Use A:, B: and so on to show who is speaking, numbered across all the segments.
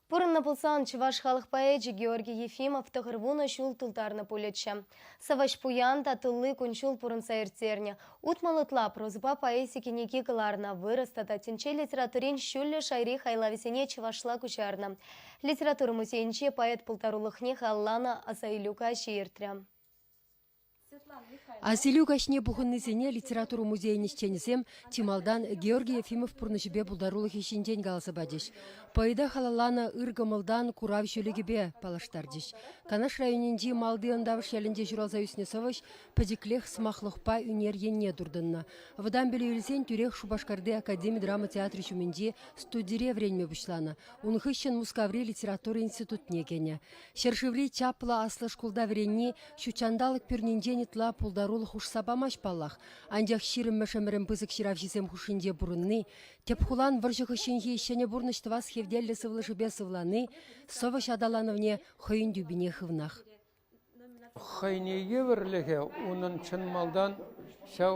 A: Пурӑннӑ пулсан чӑваш халӑх поэчӗ Георгий Ефимов 90 ҫул тултарнӑ пулӗччӗ. Сӑвӑҫ пуян та тулли кун-ҫул пурӑнса ирттернӗ. 60 ытла прозӑпа поэзи кӗнеки кӑларнӑ, вырӑс тата тӗнче литературин ҫӳллӗ шайри хайлавӗсене чӑвашла куҫарнӑ. Литература музейӗнче поэт пултарулӑхне халалланӑ асаилӳ каҫӗ иртрӗ.
B: Асилӳ каҫне пухӑннисене литература музейӗн ӗҫченӗсем чи малтан Георгий Ефимов пурнӑҫӗпе пултарулӑхӗ ҫинчен каласа пачӗҫ. Поэта халалланӑ ыр кӑмӑлтан курав ҫӳлӗкӗпе паллаштарчӗҫ. Канаш районӗнчи Малти Ӑнтавӑш ялӗнче ҫуралса ӳснӗ сӑвӑҫ пӗчӗклех сӑмахлӑхпа ӳнер енне туртӑннӑ. Вӑтам пӗлӳ илсен тӳрех Шупашкарти академи драма театрӗ ҫумӗнчи студире вӗренме пуҫланӑ. Ун хыҫҫӑн Мускаври литература институтне кӗнӗ. Ҫӗршыври чаплӑ аслӑ шкулта вӗренни ҫутҫанталӑк пӳрнинчен ытла пултарулӑх хушса памасть паллах. Анчах ҫирӗммӗш ӗмӗрӗн пысӑк ҫыравҫисем хушшинче пурӑнни, тӗп хулан вӑрҫӑ хыҫҫӑнхи ҫӗнӗ пурнӑҫ тӑвас хевтеллӗ сывлӑшӗпе сывлани сӑвӑҫ аталанӑвне хӑйӗн тӳпине хывнах.
C: Хӑйне евӗрлӗхӗ унӑн чӑн малтан ҫав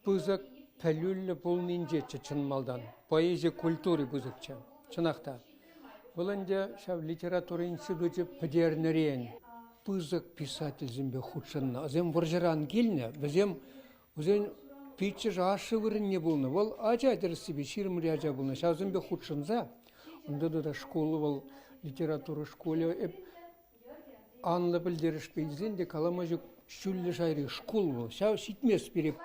C: пысӑк пӗлӳллӗ пулнинчеччӗ чӑн малтан. Поэзи культури пысӑкчӗ, чӑнах та. Вӑл ӗнтӗ ҫав литература институчӗ пӗтернӗрен пысӑк писательсемпе хутшӑннӑ. Вӗсем вӑрҫӑран килнӗ, вӗсем вӗсен пиччӗшӗ ашшӗ вырӑнне пулнӑ. Вӑл ача тӗрӗссипе ҫирӗмри ача пулнӑ. Ҫавсемпе хутшӑнса унта тата шкул вӑл литература шкулӗ эп анлӑ пӗлтерӗшпе илсен те калама ҫук ҫӳллӗ шайри шкул вӑл. Ҫав ҫитмест пире.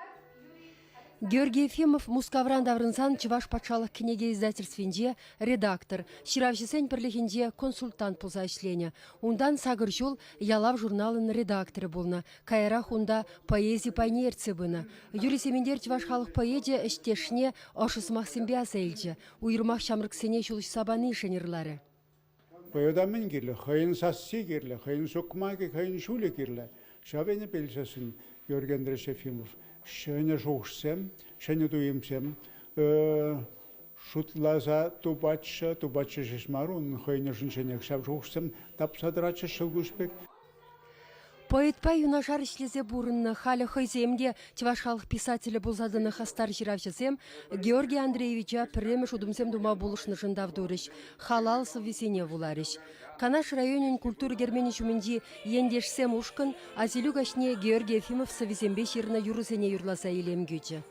B: Георгий Ефимов Мускавран таврӑнсан Чӑваш патшалӑх кӗнеке издательствинче редактор, ҫыравҫӑсен пӗрлӗхӗнче консультант пулса ӗҫленӗ. Унтан сакӑр ҫул Ялав журналӑн редакторӗ пулнӑ. Каярах унта поэзи пайне ертсе пынӑ. Юрий Сементер чӑваш халӑх поэчӗ ӗҫтешне ӑшӑ сӑмахсемпе аса илчӗ. Уйрӑмах ҫамрӑксене ҫул уҫса панишӗн ырларӗ.
D: Поэта мӗн кирлӗ? Хӑйӗн сасси кирлӗ, хӑйӗн сукмакӗ, хӑйӗн ҫулӗ кирлӗ. Ҫав енӗпе илсессӗн Георгий Андреевич Ефимов ҫӗнӗ шухӑшсем, ҫӗнӗ туйӑмсем шутласа тупатчӗ, тупатчӗ ҫеҫ мар, унӑн хӑйӗн ӑшӗнченех ҫав шухӑшсем тапса тӑратчӗҫ ҫӑлкуҫ пек.
B: Поэтпа юнашар ӗҫлесе пурӑннӑ, халӗ хӑйсем те чӑваш халӑх писателӗ пулса тӑнӑ хастар ҫыравҫӑсем Георгий Андреевича пӗрремӗш утӑмсем тума пулӑшнӑшӑн тав турӗҫ, халал сӑввисене вуларӗҫ. Канаш районӗн культура керменӗ ҫумӗнчи Ентешсем ушкӑн асилӳ каҫне Георгий Ефимов сӑввисемпе ҫырнӑ юрӑсене юрласа илем кӳчӗ.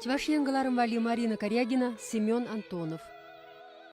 B: Чӑваш Ен кӑларӑм валли Марина Карягина, Семен Антонов.